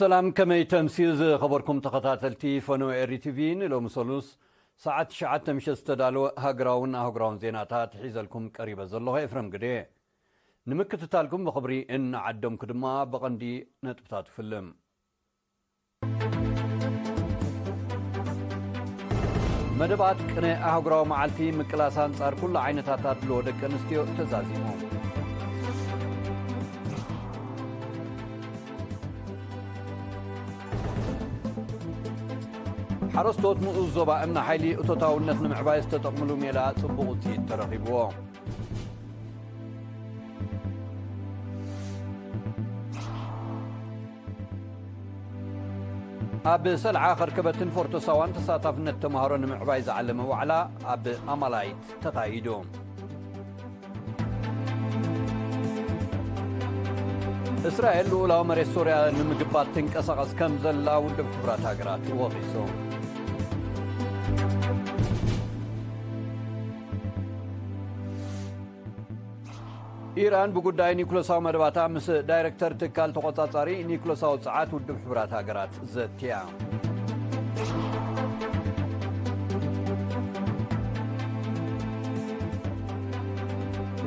ሰላም፣ ከመይ ተምስዩ ዝኸበርኩም ተኸታተልቲ ፈኖ ኤሪ ቲቪ? ንሎሚ ሰሉስ ሰዓት ትሽዓተ ምሸት ዝተዳለወ ሃገራውን ኣህጉራውን ዜናታት ሒዘልኩም ቀሪበ ዘለኹ ኤፍረም ግዴ። ንምክትታልኩም ብኽብሪ እናዓደምኩ ድማ ብቐንዲ ነጥብታት ፍልም። መደባት ቅነ ኣህጉራዊ መዓልቲ ምቅላስ ኣንጻር ኩሉ ዓይነታት ኣድልዎ ደቂ ኣንስትዮ ተዛዚሙ። ሓረስቶት ንኡስ ዞባ እምኒ ሓይሊ እቶታውነት ንምዕባይ ዝተጠቕምሉ ሜላ ጽቡቕ ውጽኢት ተረኺብዎ። ኣብ ሰልዓ ከርከበትን ፎርቶ ሳዋን ተሳታፍነት ተምሃሮ ንምዕባይ ዝዓለመ ዋዕላ ኣብ ኣማላይት ተኻይዱ። እስራኤል ልኡላዊ መሬት ሶርያ ንምግባት ትንቀሳቐስ ከም ዘላ ውድብ ሕቡራት ሃገራት ወቒሱ። ኢራን ብጉዳይ ኒኩለሳዊ መደባታ ምስ ዳይረክተር ትካል ተቖጻጻሪ ኒኩለሳዊ ጸዓት ውድብ ሕቡራት ሃገራት ዘትያ።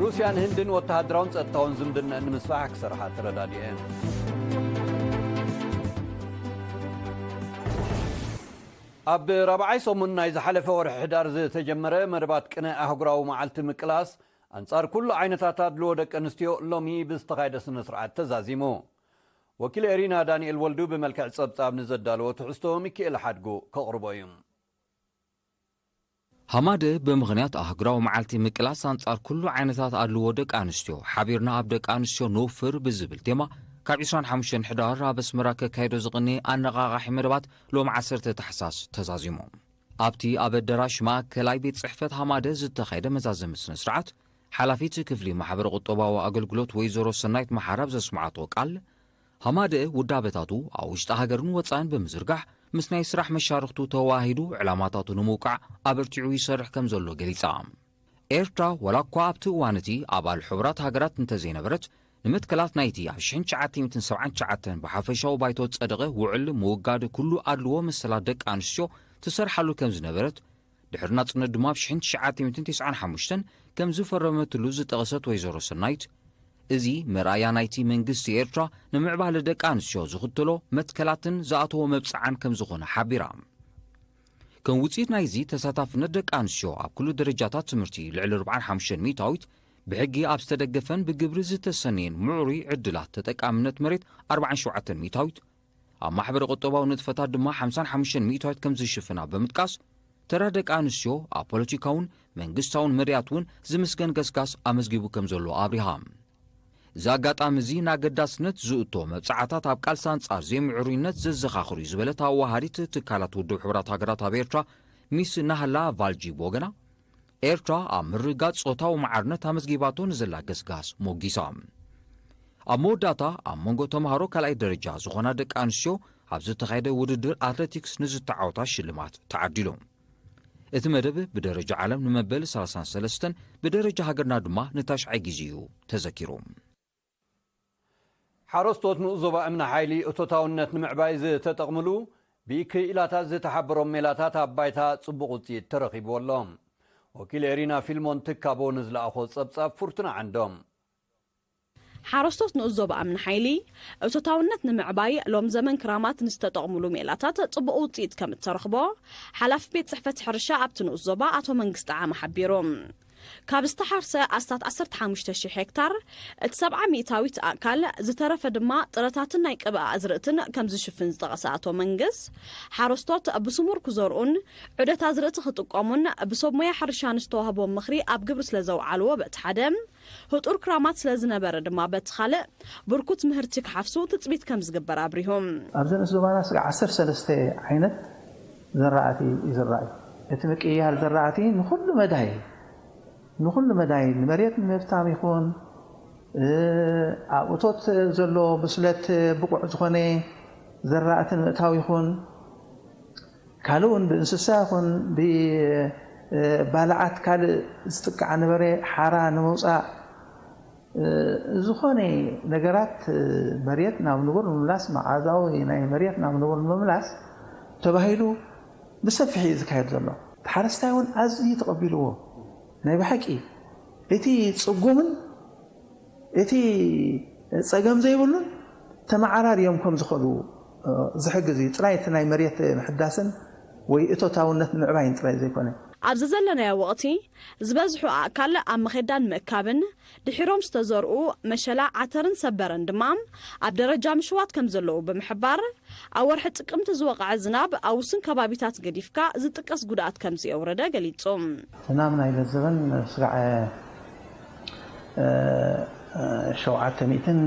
ሩስያን ህንድን ወተሃደራውን ጸጥታውን ዝምድነን ንምስፋሕ ክሰርሓ ተረዳዲኤን። ኣብ ራብዓይ ሰሙን ናይ ዝሓለፈ ወርሒ ሕዳር ዝተጀመረ መደባት ቅነ ኣህጉራዊ መዓልቲ ምቅላስ ኣንጻር ኩሉ ዓይነታት ኣድልዎ ደቂ ኣንስትዮ ሎሚ ብዝተኻየደ ስነ ስርዓት ተዛዚሙ። ወኪል ኤሪና ዳንኤል ወልዱ ብመልክዕ ጸብጻብ ንዘዳለዎ ትሕዝቶ ሚካኤል ሓድጉ ከቕርቦ እዩ። ሃማደ ብምኽንያት ኣህጉራዊ መዓልቲ ምቅላስ ኣንጻር ኩሉ ዓይነታት ኣድልዎ ደቂ ኣንስትዮ ሓቢርና ኣብ ደቂ ኣንስትዮ ንውፍር ብዝብል ቴማ ካብ ዕስራን ሓሙሽተን ሕዳር ኣብ ኣስመራ ከካይዶ ዝቕኒ ኣነቓቓሒ መደባት ሎም ዓሰርተ ታሕሳስ ተዛዚሙ። ኣብቲ ኣብ ኣደራሽ ማእከላይ ቤት ጽሕፈት ሃማደ ዝተኻየደ መዛዘሚ ስነ ስርዓት ሓላፊት ክፍሊ ማሕበረ ቁጠባዊ ኣገልግሎት ወይዘሮ ሰናይት መሓራ ኣብ ዘስምዓቶ ቃል፣ ሃማደ ውዳበታቱ ኣብ ውሽጢ ሃገርን ወጻእን ብምዝርጋሕ ምስ ናይ ስራሕ መሻርኽቱ ተዋሂዱ ዕላማታቱ ንምውቃዕ ኣበርቲዑ ይሰርሕ ከም ዘሎ ገሊጻ። ኤርትራ ዋላ እኳ ኣብቲ እዋን እቲ ኣባል ሕቡራት ሃገራት እንተዘይነበረት፣ ንመትከላት ናይቲ ኣብ ሽሕን ትሽዓተ ሚእትን ሰብዓን ትሽዓተን ብሓፈሻዊ ባይቶ ዝጸደቐ ውዕል ምውጋድ ኩሉ ኣድልዎ መሰላት ደቂ ኣንስትዮ ትሰርሓሉ ከም ዝነበረት፣ ድሕሪ ናጽነት ድማ ኣብ ሽሕን ትሽዓተ ሚእትን ተስዓን ሓሙሽተን ከም ዝፈረመትሉ ዝጠቐሰት ወይዘሮ ሰናይት፣ እዚ መርኣያ ናይቲ መንግስቲ ኤርትራ ንምዕባለ ደቂ ኣንስትዮ ዝኽተሎ መትከላትን ዝኣተዎ መብጽዓን ከም ዝኾነ ሓቢራ። ከም ውጽኢት ናይዚ ተሳታፍነት ደቂ ኣንስትዮ ኣብ ኩሉ ደረጃታት ትምህርቲ ልዕሊ ኣርባዓን ሓሙሽተን ሚእታዊት፣ ብሕጊ ኣብ ዝተደገፈን ብግብሪ ዝተሰነየን ምዕሩይ ዕድላት ተጠቃምነት መሬት ኣርባዓን ሸውዓተን ሚእታዊት፣ ኣብ ማሕበረ ቁጠባዊ ንጥፈታት ድማ ሓምሳን ሓሙሽተን ሚእታዊት ከም ዝሽፍና ብምጥቃስ፣ ተራ ደቂ ኣንስትዮ ኣብ ፖለቲካውን መንግስታውን መድያት እውን ዝምስገን ገስጋስ ኣመዝጊቡ ከም ዘሎ ኣብሪሃ። እዚ ኣጋጣሚ እዚ ንኣገዳስነት ዝእቶ መብጻዓታት ኣብ ቃልሲ ኣንጻር ዘይምዕሩይነት ዘዘኻኽሩ እዩ ዝበለት ኣዋሃዲት ትካላት ውድብ ሕቡራት ሃገራት ኣብ ኤርትራ ሚስ ናህላ ቫልጂ ብወገና፣ ኤርትራ ኣብ ምርግጋጽ ጾታዊ መዓርነት ኣመዝጊባቶ ንዘላ ገስጋስ ሞጊሳ። ኣብ መወዳእታ ኣብ መንጎ ተምሃሮ ካልኣይ ደረጃ ዝኾና ደቂ ኣንስትዮ ኣብ ዝተኻየደ ውድድር ኣትሌቲክስ ንዝተዓወታ ሽልማት ተዓዲሉ። እቲ መደብ ብደረጃ ዓለም ንመበል ሰላሳን ሰለስተን ብደረጃ ሃገርና ድማ ንታሽዓይ ግዜ እዩ ተዘኪሩ። ሓረስቶት ንኡስ ዞባ እምኒ ሓይሊ እቶታውነት ንምዕባይ ዝተጠቕምሉ ብክኢላታት ዝተሓበሮም ሜላታት ኣብ ባይታ ጽቡቕ ውጽኢት ተረኺብዎ ኣሎ። ወኪል ኤሪና ፊልሞን ትካቦ ንዝለኣኾ ጸብጻብ ፍርቱና ዓንዶም። ሓረስቶት ንኡስ ዞባ እምኒ ሓይሊ እቶታውነት ንምዕባይ ሎም ዘመን ክራማት ንዝተጠቕምሉ ሜላታት ጽቡቕ ውጽኢት ከም እተረኽቦ ሓላፊ ቤት ጽሕፈት ሕርሻ ኣብቲ ንኡስ ዞባ ኣቶ መንግስቲ ዓማ ሓቢሩ። ካብ ዝተሓርሰ ኣስታት ዓሰርተ ሓሙሽተ ሽሕ ሄክታር፣ እቲ ሰብዓ ሚእታዊት ኣካል ዝተረፈ ድማ ጥረታትን ናይ ቅብኣ ኣዝርእትን ከም ዝሽፍን ዝጠቐሰ ኣቶ መንግስ፣ ሓረስቶት ብስሙር ክዘርኡን ዑደት ኣዝርእቲ ክጥቀሙን ብሰብ ሞያ ሕርሻ ንዝተዋህቦም ምኽሪ ኣብ ግብሪ ስለ ዘውዓልዎ በቲ ሓደ፣ ህጡር ክራማት ስለ ዝነበረ ድማ በቲ ካልእ ብርኩት ምህርቲ ክሓፍሱ ትጽቢት ከም ዝግበር ኣብሪሁ። ኣብዚ ንኡስ ዞባና ስጋዕ ዓሰርተ ሰለስተ ዓይነት ዘራእቲ ይዝራእ እዩ። እቲ ምቅይያር ዘራእቲ ንኹሉ መዳይ፣ ንኹሉ መዳይ፣ ንመሬት ንምብታም ይኹን፣ እ፣ ኣብ እቶት ዘሎ ብስለት ብቑዕ ዝኾነ ዘራእቲ ንምእታው ይኹን፣ ካልእ እውን ብእንስሳ ይኹን ብባልዓት ካልእ ዝጥቃዕ ነበረ ሓራ ንምውፃእ፣ ዝኾነ ነገራት መሬት ናብ ንቡር ንምምላስ፣ መዓዛዊ ናይ መሬት ናብ ንቡር ንምምላስ ተባሂሉ ብሰፊሕ እዩ ዝካየድ ዘሎ። እቲ ሓረስታይ እውን ኣዝዩ ተቐቢልዎ። ናይ ብሓቂ እቲ ጽጉምን እቲ ጸገም ዘይብሉን ተመዓራርዮም ከም ዝኸዱ ዝሕግዝ እዩ። ጥራይ እቲ ናይ መሬት ምሕዳስን ወይ እቶታውነት ንምዕባይን ጥራይ ዘይኮነ። ኣብዚ ዘለናዮ ወቕቲ ዝበዝሑ ኣእካል ኣብ መኼዳን ምእካብን ድሒሮም ዝተዘርኡ መሸላ፣ ዓተርን ሰበረን ድማ ኣብ ደረጃ ምሽዋት ከም ዘለዉ ብምሕባር፣ ኣብ ወርሒ ጥቅምቲ ዝወቕዐ ዝናብ ኣብ ውሱን ከባቢታት ገዲፍካ ዝጥቀስ ጉድኣት ከም ዘየውረደ ገሊጹ። ዝናብ ናይ ለዘበን ስጋዕ ሸውዓተ ሚእትን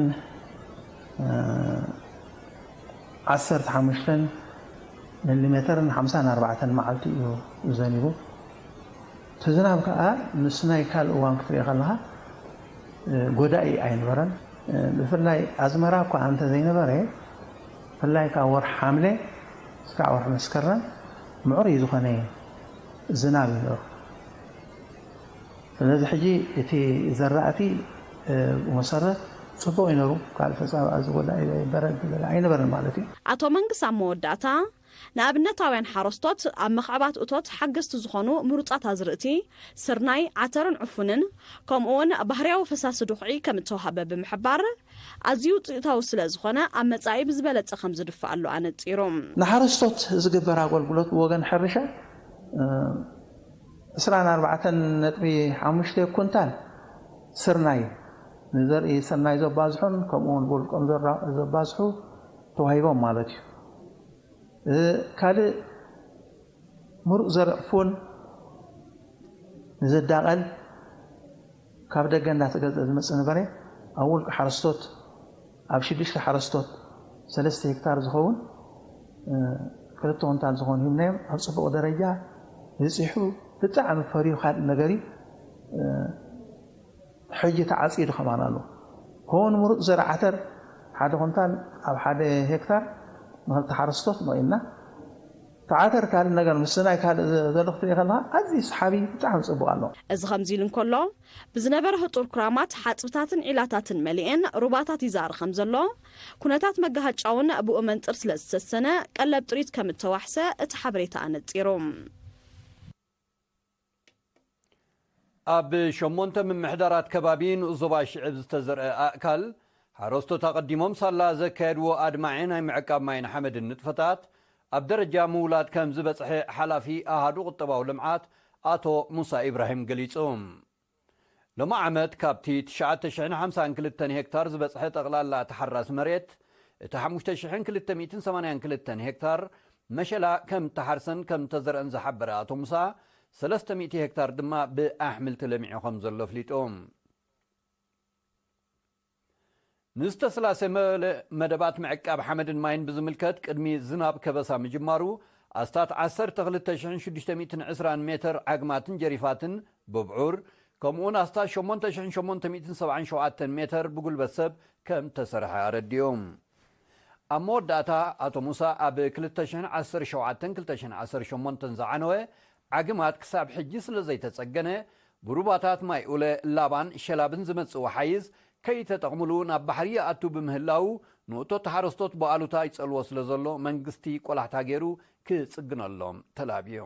ዓሰርተ ሓሙሽተን ሚሊሜተርን ሓምሳን ኣርባዕተን መዓልቲ እዩ ዘኒቡ። እቲ ዝናብ ከኣ ምስ ናይ ካልእ እዋን ክትሪኦ ከለኻ ጎዳኢ ኣይነበረን። ብፍላይ ኣዝመራ እኳ እንተ ዘይነበረ፣ ብፍላይ ካብ ወርሒ ሓምለ እስካዕ ወርሒ መስከረም ምዕሩይ ዝኾነ ዝናብ እዩ ነሩ። ስለዚ ሕጂ እቲ ዘራእቲ ብመሰረት ጽቡቕ እዩ ነሩ። ካልእ ተጻብኣ ዝጎዳ በረድ ኣይነበረን ማለት እዩ። ኣቶ መንግስ ኣብ መወዳእታ ንኣብነታውያን ሓረስቶት ኣብ መኽዕባት እቶት ሓገዝቲ ዝኾኑ ምሩጻት ኣዝርእቲ ስርናይ፣ ዓተርን ዕፉንን ከምኡውን ባህርያዊ ፈሳሲ ድኹዒ ከም እተዋህበ ብምሕባር፣ ኣዝዩ ውጽኢታዊ ስለ ዝኾነ ኣብ መጻኢ ብዝበለጸ ከም ዝድፍኣሉ ኣነጺሩ። ንሓረስቶት ዝግበር ኣገልግሎት ብወገን ሕርሻ ዕስራን ኣርባዕተን ነጥቢ ሓሙሽተ ኩንታል ስርናይ ንዘርኢ ስርናይ ዘባዝሑን ከምኡውን ብውልቆም ዘባዝሑ ተዋሂቦም ማለት እዩ። ካልእ ምሩእ ዘርእ ፉን ንዘዳቐል ካብ ደገ እንዳተገዘ ዝመጽእ ነበረ። ኣብ ውልቂ ሓረስቶት ኣብ ሽዱሽተ ሓረስቶት ሰለስተ ሄክታር ዝኸውን ክልተ ኩንታል ዝኾን ሂብናዮም። ኣብ ጽቡቕ ደረጃ ብጺሑ ብጣዕሚ ፈርዩ ካልእ ነገር እዩ። ሕጂ ተዓጺዱ ከማን ኣሎ። ኮን ምሩጽ ዘርእ ዓተር ሓደ ኩንታል ኣብ ሓደ ሄክታር ንክልተ ሓረስቶት መቒልና ተዓተር ካልእ ነገር ምስ ናይ ካልእ ዘሎ ክትርኢ ከለኻ ኣዝዩ ሰሓቢ ብጣዕሚ ጽቡቕ ኣሎ። እዚ ከምዚ ኢሉ እንከሎ፣ ብዝነበረ ህጡር ክራማት ሓጽብታትን ዒላታትን መሊኤን ሩባታት ይዛር ከም ዘሎ፣ ኩነታት መጋሃጫውን ብኡ መንጽር ስለ ዝሰሰነ ቀለብ ጥሪት ከም እተዋሕሰ እቲ ሓበሬታ ኣነጺሩ። ኣብ ሸሞንተ ምምሕዳራት ከባቢ ንኡስ ዞባ ሽዕብ ዝተዘርአ ኣእካል ሓረስቶት ኣቐዲሞም ሳላ ዘካየድዎ ኣድማዒ ናይ ምዕቃብ ማይን ሓመድን ንጥፈታት ኣብ ደረጃ ምውላድ ከም ዝበጽሐ ሓላፊ ኣሃዱ ቁጠባዊ ልምዓት ኣቶ ሙሳ ኢብራሂም ገሊጹ። ሎሚ ዓመት ካብቲ ትሽዓተ ሽሕን ሓምሳን ክልተን ሄክታር ዝበጽሐ ጠቕላላ ተሓራሲ መሬት፣ እቲ ሓሙሽተ ሽሕን ክልተ ሚእትን ሰማንያን ክልተን ሄክታር መሸላ ከም ተሓርሰን ከም ተዘርአን ዝሓበረ ኣቶ ሙሳ፣ ሰለስተ ሚእቲ ሄክታር ድማ ብኣሕምልቲ ለሚዑ ከም ዘሎ ኣፍሊጡ። ንዝተስላሰ መ-፣ መደባት ምዕቃብ ሓመድን ማይን ብዝምልከት፣ ቅድሚ ዝናብ ከበሳ ምጅማሩ፣ ኣስታት ዓሰርተ ክልተ ሽሕን ሽዱሽተ ሚእትን ዕስራን ሜተር ዓግማትን ጀሪፋትን ብብዑር፣ ከምኡውን ኣስታት ሸሞንተ ሽሕን ሸሞንተ ሚእትን ሰብዓን ሸውዓተን ሜተር ብጉልበት ሰብ ከም ተሰርሐ ኣረዲኡ። ኣብ መወዳእታ፣ ኣቶ ሙሳ ኣብ ክልተ ሽሕን ዓሰርተ ሸውዓተን ክልተ ሽሕን ዓሰርተ ሸሞንተን ዝዓነወ ዓግማት ክሳብ ሕጂ ስለ ዘይተጸገነ፣ ብሩባታት ማይ ኡለ፣ ላባን ሸላብን ዝመጽእ ወሓይዝ ከይተጠቕምሉ ናብ ባሕሪ ይኣቱ ብምህላው፣ ንእቶት ሓረስቶት ብኣሉታ ይጸልዎ ስለ ዘሎ፣ መንግስቲ ቆላሕታ ገይሩ ክጽግነሎም ተላብዩ።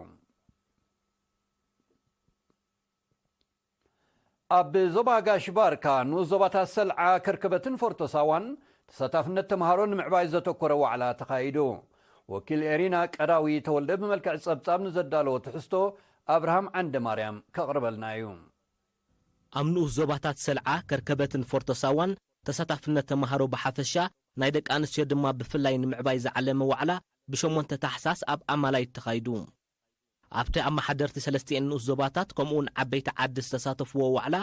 ኣብ ዞባ ጋሽ ባርካ ንኡስ ዞባታት ሰልዓ፣ ከርከበትን ፎርቶ ሳዋን ተሳታፍነት ተምሃሮ ንምዕባይ ዘተኮረ ዋዕላ ተኻይዱ። ወኪል ኤሪና ቀዳዊ ተወልደ ብመልክዕ ጸብጻብ ንዘዳለዎ ትሕዝቶ ኣብርሃም ዓንደ ማርያም ከቕርበልና እዩ። ኣብ ንኡስ ዞባታት ሰልዓ፣ ከርከበትን ፎርቶ ሳዋን ተሳታፍነት ተምሃሮ ብሓፈሻ፣ ናይ ደቂ ኣንስትዮ ድማ ብፍላይ ንምዕባይ ዝዓለመ ዋዕላ ብሸሞንተ ታሕሳስ ኣብ ኣማላይት ተኻይዱ። ኣብቲ ኣመሓደርቲ ሰለስቲኤን ንኡስ ዞባታት ከምኡውን ዓበይቲ ዓዲ ዝተሳተፍዎ ዋዕላ፣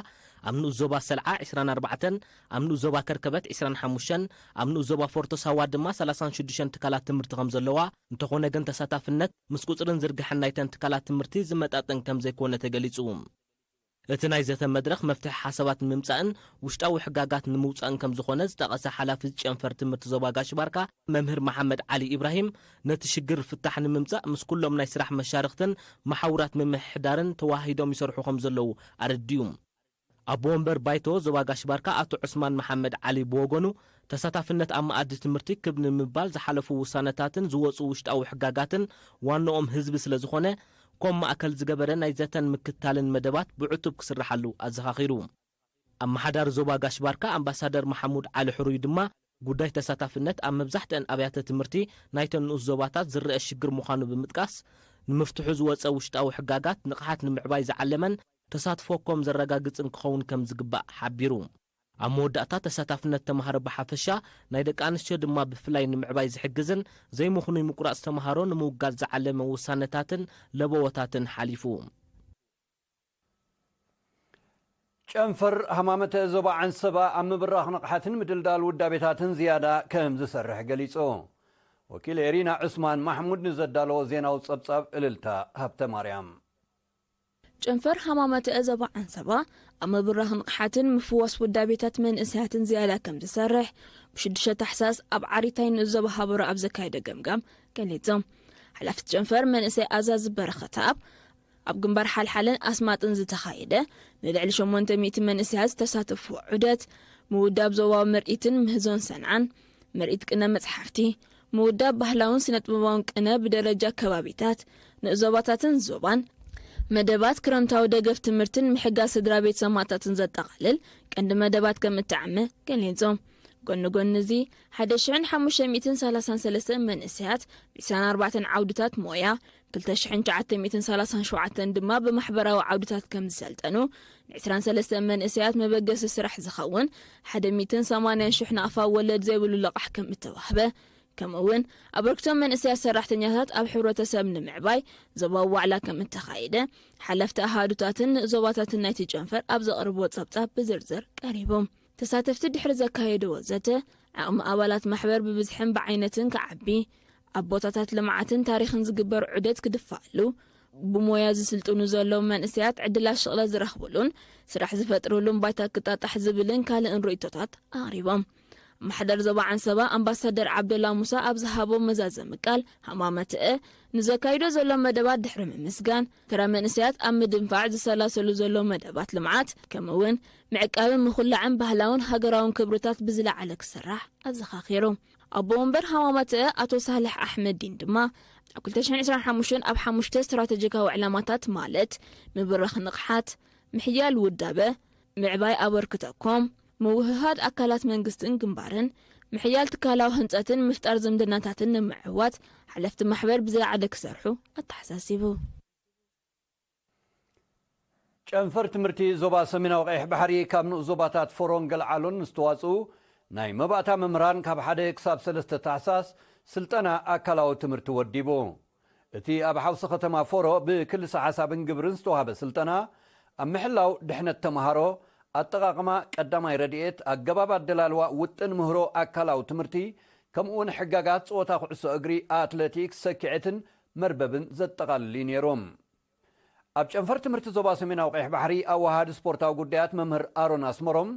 ኣብ ንኡስ ዞባ ሰልዓ ዕስራን ኣርባዕተን፣ ኣብ ንኡስ ዞባ ከርከበት ዕስራን ሓሙሽተን፣ ኣብ ንኡስ ዞባ ፎርቶ ሳዋ ድማ ሰላሳን ሽዱሽተን ትካላት ትምህርቲ ከም ዘለዋ፣ እንተኾነ ግን ተሳታፍነት ምስ ቁጽርን ዝርግሐን ናይተን ትካላት ትምህርቲ ዝመጣጠን ከም ዘይኮነ ተገሊጹ። እቲ ናይ ዘተ መድረኽ መፍትሒ ሓሳባት ንምምጻእን ውሽጣዊ ሕጋጋት ንምውጻእን ከም ዝኾነ ዝጠቐሰ ሓላፊ ጨንፈር ትምህርቲ ዞባ ጋሽ ባርካ መምህር መሓመድ ዓሊ ኢብራሂም፣ ነቲ ሽግር ፍታሕ ንምምጻእ ምስ ኩሎም ናይ ስራሕ መሻርኽትን መሓውራት ምምሕዳርን ተዋሂዶም ይሰርሑ ከም ዘለዉ ኣረዲኡ። ኣቦ ወንበር ባይቶ ዞባ ጋሽ ባርካ ኣቶ ዑስማን መሓመድ ዓሊ ብወገኑ፣ ተሳታፍነት ኣብ መኣዲ ትምህርቲ ክብ ንምባል ዝሓለፉ ውሳነታትን ዝወፁ ውሽጣዊ ሕጋጋትን ዋንኦም ህዝቢ ስለ ዝኾነ፣ ኮም ማእከል ዝገበረ ናይ ዘተን ምክትታልን መደባት ብዕቱብ ክስርሓሉ ኣዘኻኺሩ። ኣመሓዳሪ ዞባ ጋሽ ባርካ ኣምባሳደር መሓሙድ ዓሊ ሕሩይ ድማ፣ ጉዳይ ተሳታፍነት ኣብ መብዛሕትአን ኣብያተ ትምህርቲ ናይተን ንኡስ ዞባታት ዝረአ ሽግር ምዃኑ ብምጥቃስ፣ ንምፍትሑ ዝወፀ ውሽጣዊ ሕጋጋት ንቕሓት ንምዕባይ ዝዓለመን ተሳትፎ ኮም ዘረጋግፅን ክኸውን ከም ዝግባእ ሓቢሩ። ኣብ መወዳእታ፣ ተሳታፍነት ተምሃሮ ብሓፈሻ፣ ናይ ደቂ ኣንስትዮ ድማ ብፍላይ ንምዕባይ ዝሕግዝን ዘይምኽኑይ ምቁራፅ ተምሃሮ ንምውጋድ ዝዓለመ ውሳነታትን ለበዎታትን ሓሊፉ። ጨንፈር ሃማመተ ዞባ ዓንሰባ ኣብ ምብራኽ ንቕሓትን ምድልዳል ውዳቤታትን ዝያዳ ከም ዝሰርሕ ገሊጹ። ወኪል ኤሪና ዑስማን ማሕሙድ ንዘዳለዎ ዜናዊ ጸብጻብ እልልታ ሃብተ ማርያም። ጨንፈር ሃማመተ ዞባ ዓንሰባ ኣብ ምብራኽ ንቕሓትን ምፍዋስ ውዳቤታት መንእሰያትን ዝያዳ ከም ዝሰርሕ ብሽዱሽተ ታሕሳስ ኣብ ዓሪታይ ንኡስ ዞባ ሃበሮ ኣብ ዘካየደ ገምጋም ገሊጹ። ሓላፊት ጨንፈር መንእሰይ ኣዛዚ በረኸት ኣብ ኣብ ግንባር ሓልሓልን ኣስማጥን ዝተኻየደ ንልዕሊ ሸሞንተ ሚእቲ መንእሰያት ዝተሳተፍዎ ዑደት፣ ምውዳብ ዞባዊ ምርኢትን ምህዞን ሰንዓን፣ ምርኢት ቅነ መጽሓፍቲ፣ ምውዳብ ባህላውን ስነ-ጥበባውን ቅነ ብደረጃ ከባቢታት፣ ንዞባታትን ዞባን፣ መደባት ክረምታዊ ደገፍ ትምህርትን ምሕጋዝ ስድራ ቤት ሰማእታትን ዘጠቓልል ቀንዲ መደባት ከም እተዓመ ገሊጹ። ጎኒ ጎኒ እዚ፣ ሓደ ሽሕን ሓሙሽተ ሚእትን ሰላሳን ሰለስተን መንእሰያት ብዒስራን ኣርባዕተን ዓውድታት ሞያ፣ ክልተ ሽሕን ትሽዓተ ሚእትን ሰላሳን ሸውዓተን ድማ ብማሕበራዊ ዓውድታት ከም ዝሰልጠኑ፣ ንዕስራን ሰለስተን መንእሰያት መበገሲ ስራሕ ዝኸውን ሓደ ሚእትን ሰማንያን ሽሕ ናቕፋ ወለድ ዘይብሉ ልቓሕ ከም እተዋህበ፣ ከምኡ እውን ኣበርክቶ መንእሰያት ሰራሕተኛታት ኣብ ሕብረተሰብ ንምዕባይ ዞባዊ ዋዕላ ከም እተኻየደ፣ ሓለፍቲ ኣሃዱታትን ንኡስ ዞባታትን ናይቲ ጨንፈር ኣብ ዘቕርብዎ ጸብጻብ ብዝርዝር ቀሪቡ። ተሳተፍቲ ድሕሪ ዘካየድዎ ዘተ፣ ዓቕሚ ኣባላት ማሕበር ብብዝሕን ብዓይነትን ክዓቢ፣ ኣብ ቦታታት ልምዓትን ታሪኽን ዝግበር ዑደት ክድፋኣሉ፣ ብሞያ ዝስልጥኑ ዘለዉ መንእሰያት ዕድላት ሽቕለት ዝረኽብሉን ስራሕ ዝፈጥርሉን ባይታ ክጣጣሕ ዝብልን ካልእን ርእይቶታት ኣቕሪቦም። ኣመሓዳሪ ዞባ ዓንሰባ ኣምባሳደር ዓብደላ ሙሳ ኣብ ዝሃቦ መዛዘሚ ቃል፣ ሃማመተአ ንዘካይዶ ዘሎ መደባት ድሕሪ ምምስጋን፣ ተራ መንእሰያት ኣብ ምድንፋዕ ዝሰላሰሉ ዘሎ መደባት ልምዓት፣ ከምኡ እውን ምዕቃብን ምኹላዕን ባህላውን ሃገራውን ክብርታት ብዝለዓለ ክስራሕ ኣዘኻኺሩ። ኣቦ ወንበር ሃማመተአ ኣቶ ሳልሕ ኣሕመዲን ድማ፣ ኣብ ክልተ ሽሕን ዕስራን ሓሙሽተን ኣብ ሓሙሽተ ስትራተጂካዊ ዕላማታት ማለት ምብራኽ ንቕሓት፣ ምሕያል ውዳበ፣ ምዕባይ ኣበርክቶ ኮም፣ ምውህሃድ ኣካላት መንግስትን ግንባርን፣ ምሕያል ትካላዊ ህንጸትን ምፍጣር ዝምድናታትን ንምዕዋት ሓለፍቲ ማሕበር ብዝለዓለ ክሰርሑ ኣተሓሳሲቡ። ጨንፈር ትምህርቲ ዞባ ሰሜናዊ ቀይሕ ባሕሪ ካብ ንኡስ ዞባታት ፎሮን ገልዓሎን ዝተዋጽኡ ናይ መባእታ መምህራን ካብ ሓደ ክሳብ ሰለስተ ታሕሳስ ስልጠና ኣካላዊ ትምህርቲ ወዲቡ። እቲ ኣብ ሓውሲ ከተማ ፎሮ ብክልሲ ሓሳብን ግብርን ዝተዋህበ ስልጠና፣ ኣብ ምሕላው ድሕነት ተምሃሮ፣ ኣጠቓቕማ ቀዳማይ ረድኤት፣ ኣገባብ ኣደላልዋ ውጥን ምህሮ ኣካላዊ ትምህርቲ፣ ከምኡውን ሕጋጋት ጸወታ ኩዕሶ እግሪ፣ ኣትሌቲክስ፣ ሰኪዔትን መርበብን ዘጠቓልል እዩ ነይሩ። ኣብ ጨንፈር ትምህርቲ ዞባ ሰሜናዊ ቀይሕ ባሕሪ ኣወሃሃዲ ስፖርታዊ ጉዳያት መምህር ኣሮን ኣስመሮም፣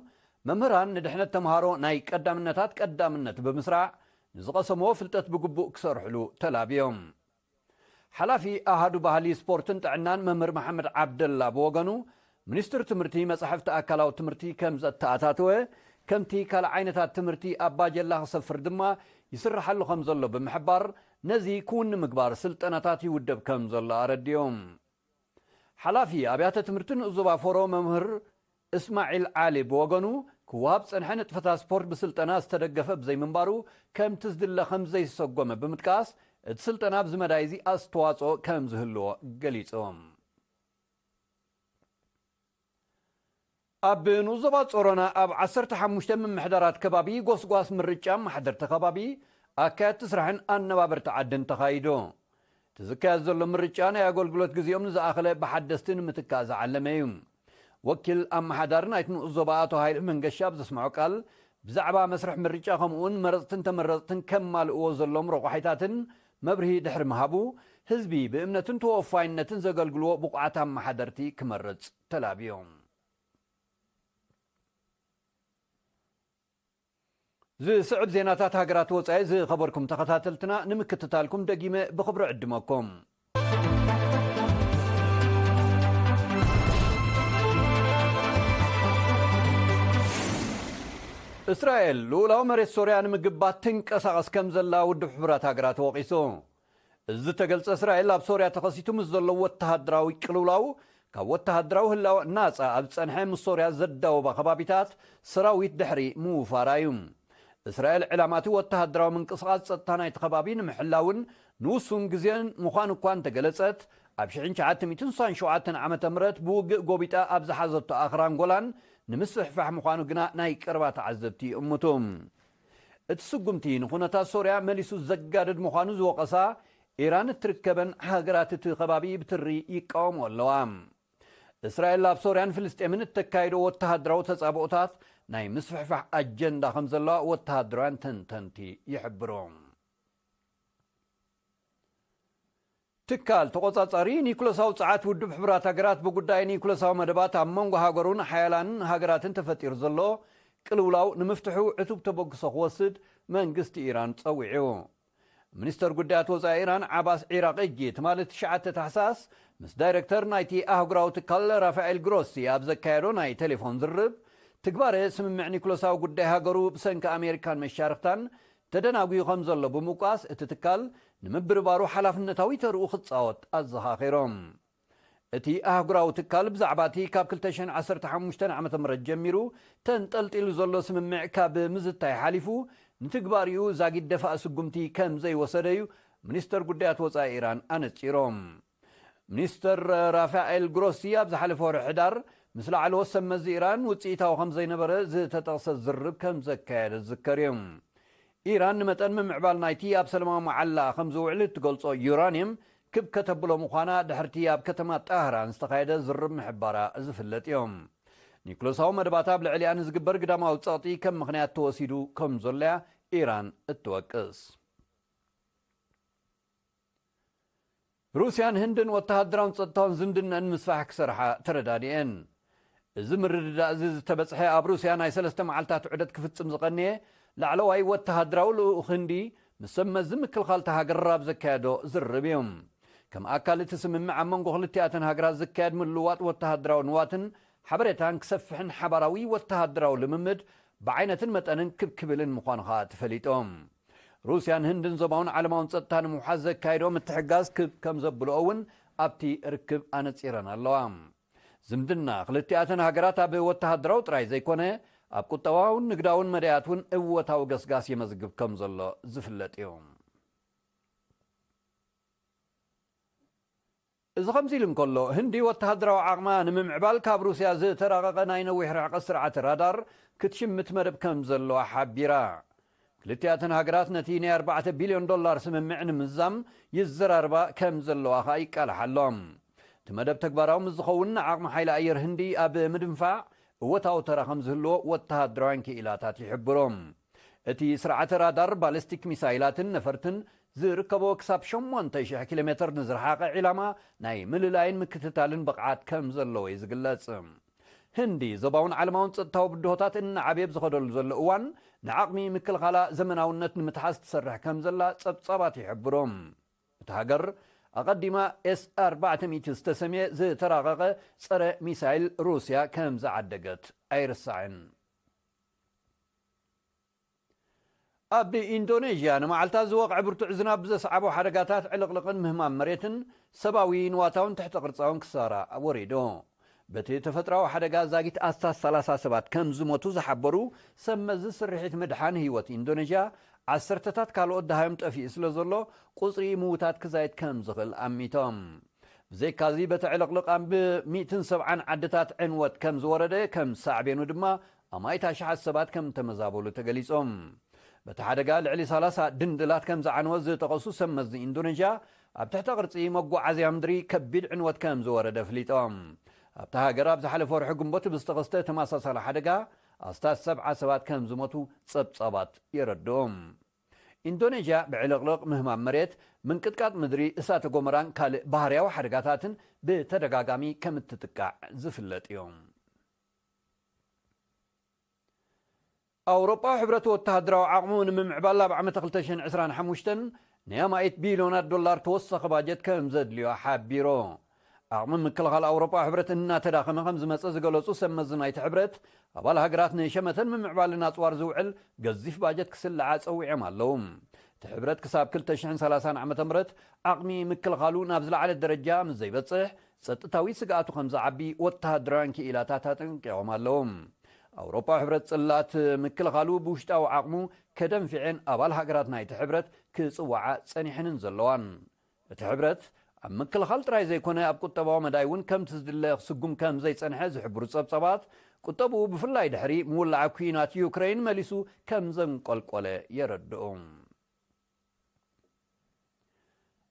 መምህራን ንድሕነት ተምሃሮ ናይ ቀዳምነታት ቀዳምነት ብምስራዕ፣ ንዝቐሰምዎ ፍልጠት ብግቡእ ክሰርሕሉ ተላብዮም። ሓላፊ ኣሃዱ ባህሊ ስፖርትን ጥዕናን መምህር መሓመድ ዓብደላ ብወገኑ፣ ሚኒስትሪ ትምህርቲ መጻሕፍቲ ኣካላዊ ትምህርቲ ከም ዘተኣታተወ፣ ከምቲ ካልእ ዓይነታት ትምህርቲ ኣብ ባጀላ ክሰፍር ድማ ይስርሓሉ ከም ዘሎ ብምሕባር፣ ነዚ ክውን ንምግባር ስልጠናታት ይውደብ ከም ዘሎ ኣረዲኦም። ሓላፊ ኣብያተ ትምህርቲ ንኡስ ዞባ ፎሮ መምህር እስማዒል ዓሊ ብወገኑ፣ ክወሃብ ዝጸንሐ ንጥፈታት ስፖርት ብስልጠና ዝተደገፈ ብዘይምንባሩ፣ ከምቲ ዝድለ ከም ዘይሰጎመ ብምጥቃስ፣ እቲ ስልጠና ኣብዚ መዳይ እዚ ኣስተዋጽኦ ከም ዝህልዎ ገሊጹ። ኣብ ንኡስ ዞባ ጾሮና ኣብ ዓሰርተ ሓሙሽተ ምምሕዳራት ከባቢ ጎስጓስ ምርጫ ኣመሓደርቲ ከባቢ፣ ኣካየድቲ ስራሕን ኣነባበርቲ ዓድን ተኻይዱ። እቲ ዝካየድ ዘሎ ምርጫ ናይ ኣገልግሎት ግዜኦም ንዝኣኸለ ብሓደስቲ ንምትካእ ዝዓለመ እዩ። ወኪል ኣመሓዳሪ ናይቲ ንኡስ ዞባ ኣቶ ሃይለ መንገሻ ኣብ ዘስምዖ ቃል፣ ብዛዕባ መስርሕ ምርጫ ከምኡውን መረፅትን ተመረፅትን ከማልእዎ ዘሎም ረቋሒታትን መብርሂ ድሕሪ ምሃቡ፣ ህዝቢ ብእምነትን ተወፋይነትን ዘገልግልዎ ብቑዓት ኣመሓደርቲ ክመርፅ ተላብዮም። ዝስዕብ ዜናታት ሃገራት ወጻኢ ዝኸበርኩም ተኸታተልትና ንምክትታልኩም ደጊመ ብኽብሪ ዕድመኩም። እስራኤል ልኡላዊ መሬት ሶርያ ንምግባት ትንቀሳቐስ ከም ዘላ ውድብ ሕቡራት ሃገራት ወቒሱ። እዚ ዝተገልጸ፣ እስራኤል ኣብ ሶርያ ተኸሲቱ ምስ ዘሎ ወተሃደራዊ ቅልውላው፣ ካብ ወተሃደራዊ ህላወ ናጻ ኣብ ዝጸንሐ፣ ምስ ሶርያ ዘዳወባ ከባቢታት ሰራዊት ድሕሪ ምውፋራ እዩ። እስራኤል ዕላማ እቲ ወተሃደራዊ ምንቅስቓስ ጸጥታ ናይቲ ከባቢ ንምሕላውን ንውሱን ግዜን ምዃኑ እኳ እንተገለጸት፣ ኣብ ሽሕን ትሽዓተ ሚእትን ስሳን ሸውዓተን ዓመተ ምህረት ብውግእ ጎቢጣ ኣብ ዝሓዘቶ ኣኽራን ጎላን ንምስፍሕፋሕ ምዃኑ ግና ናይ ቀረባ ተዓዘብቲ ይእምቱ። እቲ ስጉምቲ ንኹነታት ሶርያ መሊሱ ዘጋድድ ምዃኑ ዝወቐሳ ኢራን፣ እትርከበን ሃገራት እቲ ከባቢ ብትሪ ይቃወምኦ ኣለዋ። እስራኤል ኣብ ሶርያን ፍልስጤምን እተካይዶ ወተሃደራዊ ተጻብኦታት ናይ ምስፍሕፋሕ ኣጀንዳ ከም ዘለዋ ወተሃደራውያን ተንተንቲ ይሕብሩ። ትካል ተቖጻጻሪ ኒኩለሳዊ ጸዓት ውድብ ሕቡራት ሃገራት፣ ብጉዳይ ኒኩለሳዊ መደባት ኣብ መንጎ ሃገሩን ሓያላን ሃገራትን ተፈጢሩ ዘሎ ቅልውላው ንምፍትሑ ዕቱብ ተበግሶ ክወስድ መንግስቲ ኢራን ጸዊዑ። ሚኒስተር ጉዳያት ወጻኢ ኢራን ዓባስ ዒራቂ፣ ትማሊ ትሽዓተ ታሕሳስ፣ ምስ ዳይረክተር ናይቲ ኣህጉራዊ ትካል ራፋኤል ግሮሲ ኣብ ዘካየዶ ናይ ቴሌፎን ዝርርብ፣ ትግባረ ስምምዕ ኒኩለሳዊ ጉዳይ ሃገሩ ብሰንኪ ኣሜሪካን መሻርክታን ተደናጉዩ ከም ዘሎ ብምውቃስ፣ እቲ ትካል ንምብርባሩ ሓላፍነታዊ ተርኡ ክጻወት ኣዘኻኺሮም። እቲ ኣህጉራዊ ትካል ብዛዕባ እቲ ካብ ክልተ ሽሕን ዓሰርተ ሓሙሽተን ዓመተ ምህረት ጀሚሩ ተንጠልጢሉ ዘሎ ስምምዕ ካብ ምዝታይ ሓሊፉ፣ ንትግባሪኡ ዛጊድ ደፋእ ስጉምቲ ከም ዘይወሰደ እዩ ሚኒስተር ጉዳያት ወጻኢ ኢራን ኣነጺሮም። ሚኒስተር ራፋኤል ግሮሲ ኣብ ዝሓለፈ ወርሒ ሕዳር ምስ ላዕለዎት ሰብ መዚ ኢራን ውጽኢታዊ ከም ዘይነበረ ዝተጠቕሰ ዝርርብ ከም ዘካየደ ዝዝከር እዩ። ኢራን ንመጠን ምምዕባል ናይቲ ኣብ ሰላማዊ መዓላ ከም ዝውዕል እትገልጾ ዩራንየም ክብ ከተብሎ ምዃና ድሕርቲ ኣብ ከተማ ጣህራን ዝተኻየደ ዝርብ ምሕባራ ዝፍለጥ እዩ። ኒኩለሳዊ መደባት ኣብ ልዕሊኣ ንዝግበር ግዳማዊ ጸቕጢ ከም ምኽንያት ተወሲዱ ከም ዘሎ እያ ኢራን እትወቅስ። ሩስያን ህንድን ወተሃደራውን ጸጥታውን ዝምድነን ምስፋሕ ክሰርሓ ተረዳዲኤን። እዚ ምርድዳእ እዚ ዝተበጽሐ፣ ኣብ ሩስያ ናይ ሰለስተ መዓልታት ዑደት ክፍጽም ዝቐነየ ላዕለዋይ ወተሃደራዊ ልኡኽ ህንዲ ምስ ሰብ መዚ ምክልኻል እታ ሃገር ኣብ ዘካየዶ ዝርርብ እዩ። ከም ኣካል እቲ ስምምዕ፣ ኣብ መንጎ ክልቲኣተን ሃገራት ዝካየድ ምልውዋጥ ወተሃደራዊ ንዋትን ሓበሬታን ክሰፍሕን ሓባራዊ ወተሃደራዊ ልምምድ ብዓይነትን መጠንን ክብ ክብልን ምዃኑ ኸኣ ተፈሊጡ። ሩስያን ህንድን ዞባውን ዓለማውን ጸጥታ ንምውሓስ ዘካየዶ ምትሕግጋዝ ክብ ከም ዘብልኦ እውን ኣብቲ ርክብ ኣነጺረን ኣለዋ። ዝምድና ክልቲኣተን ሃገራት ኣብ ወተሃደራዊ ጥራይ ዘይኮነ፣ ኣብ ቁጠባውን ንግዳውን መዳያት እውን እወታዊ ገስጋስ የመዝግብ ከም ዘሎ ዝፍለጥ እዩ። እዚ ከምዚ ኢሉ እንከሎ፣ ህንዲ ወተሃደራዊ ዓቕማ ንምምዕባል ካብ ሩስያ ዝተራቐቐ ናይ ነዊሕ ርሕቀት ስርዓተ ራዳር ክትሽምት መደብ ከም ዘለዋ ሓቢራ። ክልቲኣተን ሃገራት ነቲ ናይ ኣርባዕተ ቢልዮን ዶላር ስምምዕ ንምዛም ይዘራርባ ከም ዘለዋ ኸኣ ይቃልሓ ኣሎ። እቲ መደብ ተግባራዊ ምስ ዝኸውን፣ ንዓቕሚ ሓይሊ ኣየር ህንዲ ኣብ ምድንፋዕ እወታዊ ተራ ከም ዝህልዎ ወተሃደራውያን ክኢላታት ይሕብሩ። እቲ ስርዓተ ራዳር፣ ባሊስቲክ ሚሳይላትን ነፈርትን ዝርከቦ ክሳብ ሸሞንተ ሽሕ ኪሎ ሜተር ንዝረሓቐ ዒላማ ናይ ምልላይን ምክትታልን ብቕዓት ከም ዘለዎ እዩ ዝግለጽ። ህንዲ፣ ዞባውን ዓለማውን ጸጥታዊ ብድሆታት እናዓበየ ኣብ ዝኸደሉ ዘሎ እዋን፣ ንዓቕሚ ምክልኻላ ዘመናውነት ንምትሓዝ ትሰርሕ ከም ዘላ ጸብጻባት ይሕብሩ። እታ ሃገር፣ ኣቐዲማ ኤስ ኣርባዕተ ሚእቲ ዝተሰምየ ዝተራቐቐ ጸረ ሚሳይል ሩስያ ከም ዝዓደገት ኣይርሳዕን። ኣብ ኢንዶኔዥያ፣ ንመዓልታት ዝወቕዐ ብርቱዕ ዝናብ ብዘስዓቦ ሓደጋታት ዕልቕልቕን ምህማም መሬትን፣ ሰብኣዊ ንዋታውን ትሕተ ቅርጻውን ክሳራ ወሪዱ። በቲ ተፈጥሮኣዊ ሓደጋ ዛጊት ኣስታት ሰላሳ ሰባት ከም ዝሞቱ ዝሓበሩ ሰብ መዚ ስርሒት ምድሓን ህይወት ኢንዶኔዥያ፣ ዓሰርተታት ካልኦት ደሃዮም ጠፊኡ ስለ ዘሎ፣ ቁጽሪ ምዉታት ክዛይድ ከም ዝኽእል ኣሚቶም። ብዘይካዚ፣ በቲ ዕልቕልቕ ኣብ ሚእትን ሰብዓን ዓድታት ዕንወት ከም ዝወረደ፣ ከም ሳዕቤኑ ድማ ኣማኢት ኣሽሓት ሰባት ከም ተመዛበሉ ተገሊጾም። በቲ ሓደጋ ልዕሊ ሰላሳ ድንድላት ከም ዝዓነወ ዝጠቐሱ ሰብ መዚ ኢንዶኔዥያ፣ ኣብ ትሕተ ቅርጺ መጓዓዝያ ምድሪ ከቢድ ዕንወት ከም ዝወረደ ኣፍሊጦም። ኣብታ ሃገር ኣብ ዝሓለፈ ወርሒ ግንቦት ብዝተኸስተ ተመሳሳሊ ሓደጋ ኣስታት ሰብዓ ሰባት ከም ዝሞቱ ጸብጻባት የረድኡ። ኢንዶኔዥያ ብዕልቕልቕ፣ ምህማም መሬት፣ ምንቅጥቃጥ ምድሪ፣ እሳተ ጎመራን ካልእ ባህርያዊ ሓደጋታትን ብተደጋጋሚ ከም እትጥቃዕ ዝፍለጥ እዩ። ኣውሮጳዊ ሕብረት ወተሃደራዊ ዓቕሙ ንምምዕባል ኣብ ዓመተ ክልተ ሽሕን ዕስራን ሓሙሽተን ናይ ኣማኢት ቢልዮናት ዶላር ተወሳኺ ባጀት ከም ዘድልዮ ሓቢሩ። ዓቕሚ ምክልኻል ኣውሮጳ ሕብረት እናተዳኸመ ከም ዝመጸ ዝገለጹ ሰብ መዚ ናይቲ ሕብረት፣ ኣባል ሃገራት ንሸመተን ምምዕባልን ኣጽዋር ዝውዕል ገዚፍ ባጀት ክስልዓ ጸዊዖም ኣለዉ። እቲ ሕብረት ክሳብ ክልተ ሽሕን ሰላሳን ዓመተ ምህረት ዓቕሚ ምክልኻሉ ናብ ዝለዓለ ደረጃ ምስ ዘይበጽሕ፣ ጸጥታዊ ስግኣቱ ከም ዝዓቢ ወተሃደራውያን ክኢላታት ኣጠንቂቖም ኣለዉ። ኣውሮጳ ሕብረት ጽላት ምክልኻሉ ብውሽጣዊ ዓቕሙ ከደንፊዐን ኣባል ሃገራት ናይቲ ሕብረት ክጽዋዓ ጸኒሐንን ዘለዋን። እቲ ሕብረት ኣብ ምክልኻል ጥራይ ዘይኮነ ኣብ ቁጠባዊ መዳይ እውን ከምቲ ዝድለ ክስጉም ከም ዘይጸንሐ ዝሕብሩ ጸብጸባት፣ ቁጠብኡ ብፍላይ ድሕሪ ምውላዕ ኲናት ዩክረይን መሊሱ ከም ዘንቆልቆለ የረድኡ።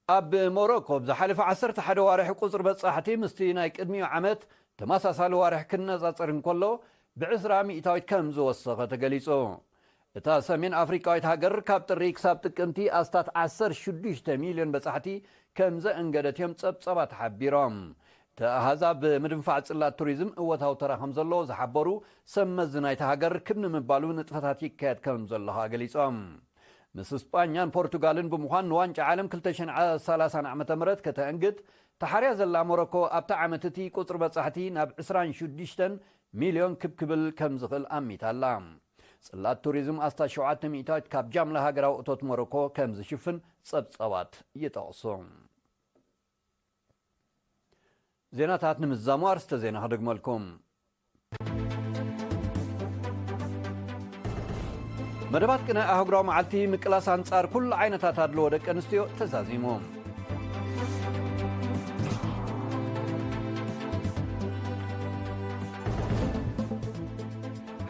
ኣብ ሞሮኮ ብዝሓለፈ ዓሰርተ ሓደ ዋርሒ ቁጽሪ በጻሕቲ ምስቲ ናይ ቅድሚኡ ዓመት ተመሳሳሊ ዋርሒ ክነጻጸር እንከሎ ብዕስራ ሚእታዊት ከም ዝወሰኸ ተገሊጹ። እታ ሰሜን ኣፍሪቃዊት ሃገር ካብ ጥሪ ክሳብ ጥቅምቲ ኣስታት ዓሰርተ ሽዱሽተ ሚልዮን በጻሕቲ ከም ዘእንገደት እዮም ጸብጸባት ሓቢሮም። እቲ ኣሃዝ ኣብ ምድንፋዕ ጽላት ቱሪዝም እወታዊ ተራ ከም ዘለዎ ዝሓበሩ ሰብ መዚ ናይቲ ሃገር ክብ ንምባሉ ንጥፈታት ይካየድ ከም ዘሎ ገሊጾም። ምስ ስጳኛን ፖርቱጋልን ብምዃን ንዋንጫ ዓለም ክልተ ሽሕን ሰላሳን ዓመተ ምህረት ከተእንግድ ተሓርያ ዘላ ሞሮኮ ኣብቲ ዓመት እቲ ቁጽሪ በጻሕቲ ናብ ዕስራን ሽዱሽተን ሚልዮን ክብ ክብል ከም ዝኽእል ኣሚታ ኣላ። ጽላት ቱሪዝም ኣስታት ሸውዓተ ሚእታዊት ካብ ጃምላ ሃገራዊ እቶት ሞሮኮ ከም ዝሽፍን ጸብጸባት ይጠቕሱ። ዜናታት ንምዝዛሙ ኣርስተ ዜና ክደግመልኩም። መደባት ቅነ ኣህጉራዊ መዓልቲ ምቅላስ ኣንጻር ኩሉ ዓይነታት ኣድልዎ ደቂ ኣንስትዮ ተዛዚሙ።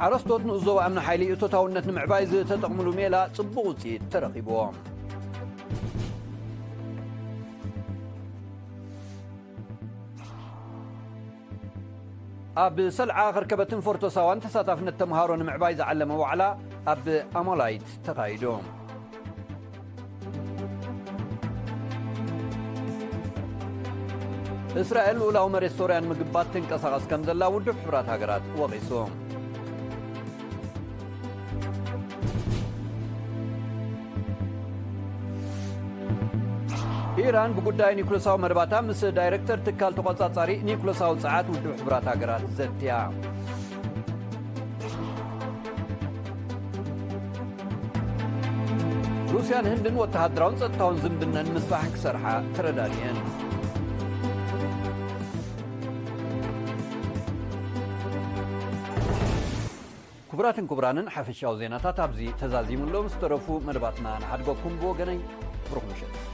ሓረስቶት ንኡስ ዞባ ኣምኒ ሓይሊ እቶታውነት ንምዕባይ ዝተጠቕምሉ ሜላ ጽቡቕ ውጽኢት ተረኺብዎ። ኣብ ሰልዓ ከርከበትን ፎርቶሳዋን ተሳታፍነት ተምሃሮ ንምዕባይ ዝዓለመ ዋዕላ ኣብ ኣሞላይት ተኻይዱ። እስራኤል ልኡላዊ መሬት ሶርያ ንምግባት ትንቀሳቐስ ከም ዘላ ውድብ ሕቡራት ሃገራት ወቒሱ። ኢራን ብጉዳይ ኒኩለሳዊ መደባታ ምስ ዳይረክተር ትካል ተቖጻጻሪ ኒኩለሳዊ ጸዓት ውድብ ሕቡራት ሃገራት ዘትያ። ሩስያን ህንድን ወተሃደራውን ጸጥታውን ዝምድነን ምስፋሕ ክሰርሓ ተረዳድየን። ክቡራትን ክቡራንን፣ ሓፈሻዊ ዜናታት ኣብዚ ተዛዚሙ ኣሎ። ምስ ተረፉ መደባትና ንሓድገኩም። ብወገነይ ብሩኽ ምሸት።